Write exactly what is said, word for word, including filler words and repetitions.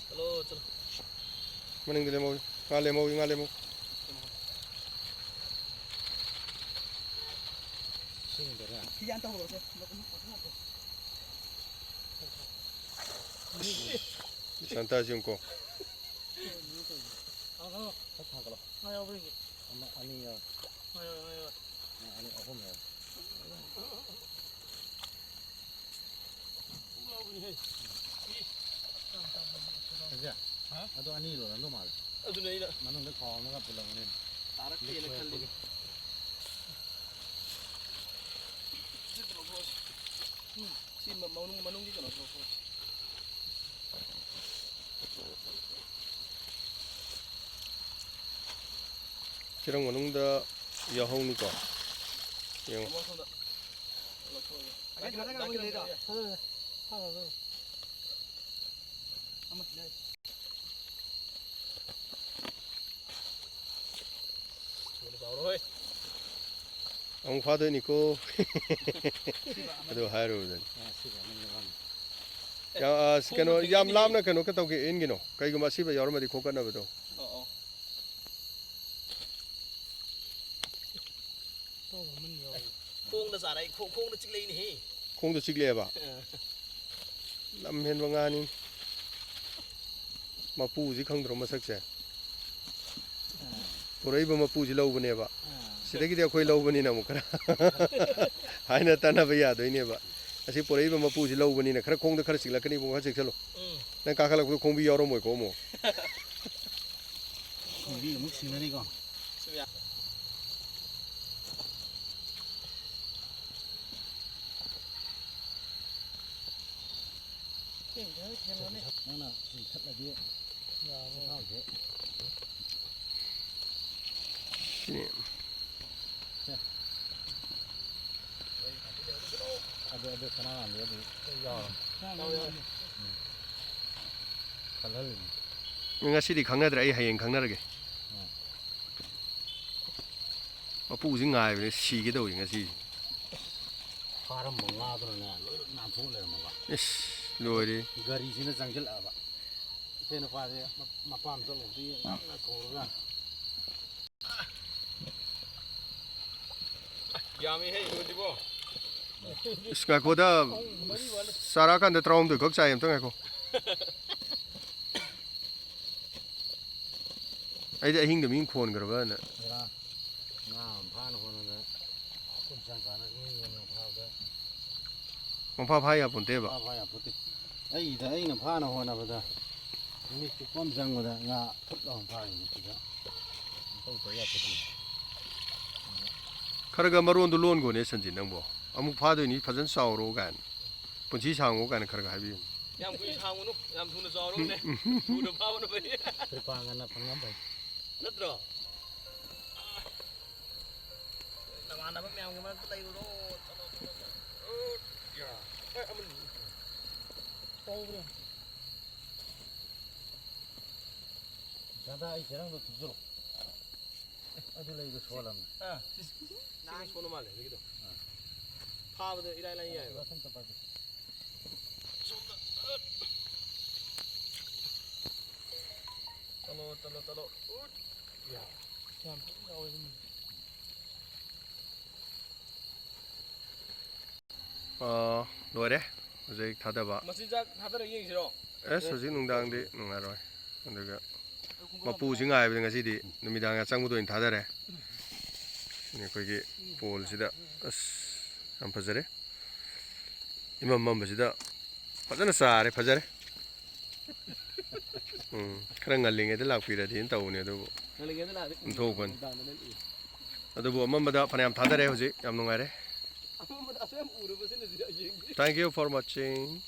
ꯆꯠꯂꯣ, ꯆꯠꯂꯣ꯫ ꯃꯅꯤꯡꯗ ꯂꯦꯝꯍꯧꯏ꯫ ꯉꯥ ꯂꯦꯝꯍꯧꯏ, ꯉꯥ ꯂꯦꯝꯍꯧꯏ꯫ ꯁꯤꯗꯔꯥ? ꯁꯥꯟꯇꯥꯁꯤ ꯌꯦꯡꯉꯨꯀꯣ꯫ ꯈꯔ ꯊꯥꯡꯒꯠꯂꯣ꯫ ꯉꯥ ꯌꯥꯎꯕ꯭ꯔꯥ ꯌꯦꯡꯒꯦ꯫ ꯑꯃ, ꯑꯅꯤ ꯌꯥꯎꯔꯦ꯫ ꯉꯥ ꯌꯥꯎꯔꯦ, ꯉꯥ ꯌꯥꯎꯔꯦ꯫ ꯑ, ꯑꯅꯤ, ꯑꯍꯨꯝ ꯌꯥꯎꯔꯦ꯫ ꯄꯨꯛ ꯂꯥꯎꯕꯅꯤꯍꯦ꯫ ꯏ꯫ ꯇꯥꯡ ꯇꯥꯡ ꯇꯥꯡ ꯇꯥꯡ꯫ ꯑꯗꯨ ꯑꯅꯤ ꯂꯣꯏꯔꯝꯗꯧ ꯃꯥꯜꯂꯦ꯫ ꯑꯗꯨꯅꯦ ꯑꯩꯅ ꯃꯅꯨꯡꯗ ꯈꯥꯎ ꯑꯃꯒ ꯄꯨꯜꯂꯝꯒꯅꯤ꯫ ꯇꯥꯔꯛꯇꯦꯅ ꯈꯜꯂꯤꯅꯦ꯫ ꯁꯤ ꯂꯧꯊꯣꯛꯑꯁꯤ꯫ ꯎꯝ꯫ ꯁꯤ ꯃ-, ꯃꯅꯨꯡ-, ꯃꯅꯨꯡꯒꯤ ꯀꯩꯅꯣ ꯂꯧꯊꯣꯛꯑꯁꯤ꯫ ꯆꯦꯔꯪ ꯃꯅꯨꯡꯗ ꯌꯥꯎꯍꯧꯅꯤꯀꯣ꯫ ꯌꯦꯡꯉꯣ꯫ ꯊꯝꯃꯣ ꯁꯣꯝꯗ꯫ ꯂꯧꯊꯣꯛꯑꯒꯦ꯫ ꯗꯥ ꯀꯤꯔꯟ, ꯗꯥ ꯀꯤꯔꯟ ꯂꯩꯗꯣ꯫ ꯊꯥꯗꯣꯛꯑꯣ꯫ ꯑꯃ ꯁꯤ ꯂꯩ꯫ ꯊꯨꯅ ꯆꯥꯎꯔꯣꯍꯦ꯫ ꯑꯃꯨꯛ ꯐꯥꯗꯣꯏꯅꯤꯀꯣ꯫ ꯑꯗꯨ ꯍꯥꯏꯔꯨꯕꯗꯅꯤ꯫ ꯑ, ꯁꯤꯕ ꯑꯃꯅꯤ ꯌꯥꯎꯔꯝꯃꯤ꯫ ꯌꯥ-, ꯑ, ꯁꯤ ꯀꯩꯅꯣ, ꯈꯣꯡꯅ ꯌꯥꯝ ꯊꯦꯡꯉꯤꯅꯦ꯫ ꯂꯥꯞꯅ ꯀꯩꯅꯣ ꯀꯩ ꯇꯧꯒꯦ ꯏꯟꯒꯤꯅꯣ? ꯀꯩꯒꯨꯝꯕ ꯑꯁꯤꯕ ꯌꯥꯎꯔꯝꯃꯗꯤ ꯈꯣꯡ ꯀꯠꯅꯕꯗꯣ꯫ ꯑꯣ, ꯑꯣ꯫ ꯈꯣꯡꯗ ꯆꯥꯔꯛꯏ, ꯈꯣꯡ-, ꯈꯣꯡꯗ ꯆꯤꯛꯂꯛꯏꯅꯦꯍꯦ꯫ ꯈꯣꯡꯗ ꯆꯤꯛꯂꯛꯑꯦꯕ? ꯑ꯫ ꯂꯝ ꯍꯦꯟꯕ ꯉꯥꯅꯤ꯫ ꯃꯄꯨꯁꯤ ꯈꯪꯗ꯭ꯔꯣ ꯃꯁꯛꯁꯦ? ꯑ꯫ ꯄꯨꯔꯛꯏꯕ ꯃꯄꯨꯁꯤ ꯂꯧꯕꯅꯦꯕ꯫ ꯑ꯫ ꯁꯤꯗꯒꯤꯗꯤ ꯑꯩꯈꯣꯏ ꯂꯧꯕꯅꯤꯅ ꯑꯃꯨꯛ ꯈꯔ ꯍꯥꯏꯅ ꯇꯥꯟꯅꯕ ꯌꯥꯗꯣꯏꯅꯦꯕ꯫ ꯑꯁꯤ ꯄꯨꯔꯛꯏꯕ ꯃꯄꯨꯁꯤ ꯂꯧꯕꯅꯤꯅ ꯈꯔ ꯈꯣꯡꯗ ꯈꯔ ꯆꯤꯛꯂꯛꯀꯅꯤꯕꯨ, ꯈꯔ ꯆꯦꯛꯁꯤꯜꯂꯨ꯫ ꯎꯝ꯫ ꯅꯪ ꯀꯥꯈꯠꯂꯛꯄꯗ ꯈꯣꯡꯕꯤ ꯌꯥꯎꯔꯝꯃꯣꯏꯀꯣ ꯑꯃꯨꯛ꯫ ꯈꯣꯡꯕꯤ ꯑꯃꯨꯛ ꯁꯤꯟꯅꯅꯤꯀꯣ꯫ ꯁꯨꯝ ꯌꯥ-, ꯅꯪꯅ ꯆꯤꯡꯈꯠꯂꯗꯤ ꯌꯥꯔꯣꯏ꯫ ꯄꯣꯊꯥꯎꯁꯦ꯫ ꯁꯤꯅꯤ꯫ ꯁꯦ꯫ ꯑꯗꯨ, ꯑꯗꯨ ꯁꯅꯥ ꯉꯥꯟꯕꯤ ꯑꯗꯨ ꯌꯥꯎꯔꯣ꯫ ꯌꯥꯎꯔꯣ, ꯌꯥꯎꯔꯣ꯫ ꯎꯝ꯫ ꯈꯜꯍꯜꯂꯤꯅꯤ꯫ ꯉꯁꯤꯗꯤ ꯈꯪꯅꯗ꯭ꯔꯦ, ꯑꯩ ꯍꯌꯦꯡ ꯈꯪꯅꯔꯒꯦ꯫ ꯑꯥ꯫ ꯃꯄꯨꯁꯤ ꯉꯥꯏꯕꯗ ꯁꯤꯒꯦ ꯇꯧꯏ ꯉꯁꯤꯁꯦ꯫ ꯐꯥꯔꯝꯕ ꯉꯥꯗꯨꯅꯅꯦ, ꯂꯣꯏꯅ ꯅꯥꯟꯊꯣꯛ ꯂꯩꯔꯝꯃꯕ꯫ ꯏꯁ, ꯂꯣꯏꯔꯦ꯫ ꯒꯥꯔꯤꯁꯤꯅ ꯆꯪꯁꯤꯜꯂꯛꯑꯕ꯫ ꯏꯆꯦ ꯅꯨꯄꯥꯁꯦ ꯃ-, ꯃꯄꯥꯝ ꯆꯠꯂꯨꯕꯗꯒꯤ ꯉꯟꯅ ꯀꯧꯔꯒ꯫ ꯌꯥꯝꯃꯤꯍꯦ, ꯏꯔꯣꯏꯁꯤꯕꯣ꯫ ꯏꯁ, ꯉꯥꯏꯈꯣꯗ, ꯆꯥꯔꯛꯑꯀꯥꯟꯗ ꯇꯔꯥꯍꯨꯝꯗꯣꯏ ꯈꯛ ꯆꯥꯏ, ꯑꯝꯇ ꯉꯥꯏꯈꯣ꯫ ꯑꯩꯗꯤ ꯑꯍꯤꯡꯗ ꯃꯤ ꯈꯣꯟꯈ꯭ꯔꯕꯅ꯫ ꯉꯥ ꯑꯃ ꯐꯥꯅ ꯍꯣꯠꯅꯕꯗ ꯑꯩꯈꯣꯏ ꯆꯪꯀꯥꯟꯗ ꯃꯤ ꯑꯃ ꯐꯥꯕꯗ ꯃꯄꯥ ꯐꯥ ꯌꯥꯄꯣꯟꯇꯦꯕ꯫ ꯃꯄꯥ ꯐꯥ ꯌꯥꯄꯣꯟꯇꯦ꯫ ꯑꯩꯗ ꯑꯩꯅ ꯐꯥꯅ ꯍꯣꯠꯅꯕꯗ ꯅꯨꯃꯤꯠ ꯆꯨꯞꯄ ꯑꯃ ꯆꯪꯕꯗ ꯉꯥ ꯐꯨꯠ ꯂꯥꯎꯅ ꯐꯥꯔꯤꯅꯤ ꯁꯤꯗ꯫ ꯑꯇꯩ ꯇꯧ ꯌꯥꯄꯣꯟꯇꯦ꯫ ꯈꯔ ꯈꯔ ꯃꯔꯣꯟꯗꯣ ꯂꯣꯟꯒꯣꯅꯦ ꯁꯟꯖꯤꯠ ꯅꯪꯕꯣ꯫ ꯑꯃꯨꯛ ꯐꯥꯗꯣꯏꯅꯤ, ꯐꯖꯅ ꯆꯥꯎꯔꯣ ꯀꯥꯏꯅ꯫ ꯄꯨꯟꯁꯤ ꯁꯥꯡꯉꯣ ꯀꯥꯏꯅ ꯈꯔ ꯈꯔ ꯍꯥꯏꯕꯤꯌꯨ꯫ ꯌꯥꯝ ꯀꯨꯏꯅ ꯁꯥꯡꯉꯨꯅꯨ, ꯌꯥꯝ ꯊꯨꯅ ꯆꯥꯎꯔꯣꯅꯦ꯫ ꯊꯨꯅ ꯐꯥꯕꯅ ꯐꯩ꯫ ꯈ꯭ꯔꯤꯄꯥ ꯉꯟꯅ ꯐꯪꯉꯝ ꯐꯩ꯫ ꯅꯠꯇ꯭ꯔꯣ? ꯅꯃꯥꯟꯅꯕ ꯃꯌꯥꯝꯒꯤ ꯃꯔꯛꯇ ꯂꯩꯔꯨꯔꯣ꯫ ꯆꯠꯂꯣ, ꯆꯠꯂꯣ, ꯆꯠꯂꯣ꯫ ꯑꯦ, ꯑꯃ ꯇꯧꯕ꯭ꯔꯥ? ꯗꯥꯗꯥ, ꯑꯩ ꯆꯦꯔꯪꯗꯣ ꯊꯨꯞꯆꯜꯂꯣ꯫ ꯑꯗꯨ ꯂꯩꯗꯣ ꯁꯣꯜꯂꯝꯅꯦ꯫ ꯑꯥ, ꯁꯤ, ꯁꯤꯅ ꯁꯣꯟꯕ ꯃꯥꯜꯂꯦ, ꯍꯧꯖꯤꯛꯀꯤꯗꯣ꯫ ꯑꯥ꯫ ꯐꯥꯕꯗ ꯏꯔꯥꯏ ꯂꯥꯏꯅ ꯌꯥꯏꯑꯕ꯫ ꯁꯣꯝꯗ, ꯑꯠ꯫ ꯆꯠꯂꯣ, ꯆꯠꯂꯣ, ꯆꯠꯂꯣ꯫ ꯎꯠ꯫ ꯌꯥ꯫ ꯌꯥꯝ ꯐꯖꯅ ꯌꯥꯎꯋꯦ, ꯁꯤꯃꯗꯤ꯫ ꯑꯥ, ꯂꯣꯏꯔꯦ꯫ ꯍꯧꯖꯤꯛ ꯊꯥꯗꯕ꯫ ꯃꯆꯤꯟꯖꯥꯛ ꯊꯥꯗꯔ ꯌꯦꯡꯁꯤꯔꯣ? ꯑꯦꯁ, ꯍꯧꯖꯤꯛ ꯅꯨꯡꯗꯥꯡꯗꯤ ꯅꯨꯡꯉꯥꯏꯔꯣꯏ꯫ ꯑꯗꯨꯒ ꯃꯄꯨꯁꯤ ꯉꯥꯏꯕꯗ ꯉꯁꯤꯗꯤ ꯅꯨꯃꯤꯗꯥꯡ ꯑꯆꯪꯕꯗ ꯑꯣꯏꯅ ꯊꯥꯗꯔꯦ꯫ ꯑꯩꯈꯣꯏꯒꯤ ꯄꯣꯜꯁꯤꯗ, ꯑꯁ, ꯌꯥꯝ ꯐꯖꯔꯦ꯫ ꯏꯃꯝ ꯃꯝꯕꯁꯤꯗ ꯐꯖꯅ ꯆꯥꯔꯦ, ꯐꯖꯔꯦ꯫ ꯎꯝ, ꯈꯔ ꯉꯜꯂꯤꯉꯩꯗ ꯂꯥꯛꯄꯤꯔꯗꯤꯅ ꯇꯧꯕꯅꯦ, ꯑꯗꯨꯕꯨ ꯂꯥꯛꯑꯗꯤ ꯎꯝ, ꯊꯣꯛꯄꯅꯤ꯫ ꯅꯨꯡꯗꯥꯡꯗꯅ ꯎꯏ꯫ ꯑꯗꯨꯕꯨ ꯑꯃꯝꯕꯗ ꯐꯅꯌꯥꯝ ꯊꯥꯗꯔꯦ ꯍꯧꯖꯤꯛ, ꯌꯥꯝ ꯅꯨꯡꯉꯥꯏꯔꯦ꯫ ꯑꯃꯝꯕꯗ ꯑꯁꯨꯛ ꯌꯥꯝ ꯎꯔꯕꯁꯤꯅꯗꯤ ꯑꯩ ꯌꯦꯡꯗ꯭ꯔꯤ꯫ Thank you for watching.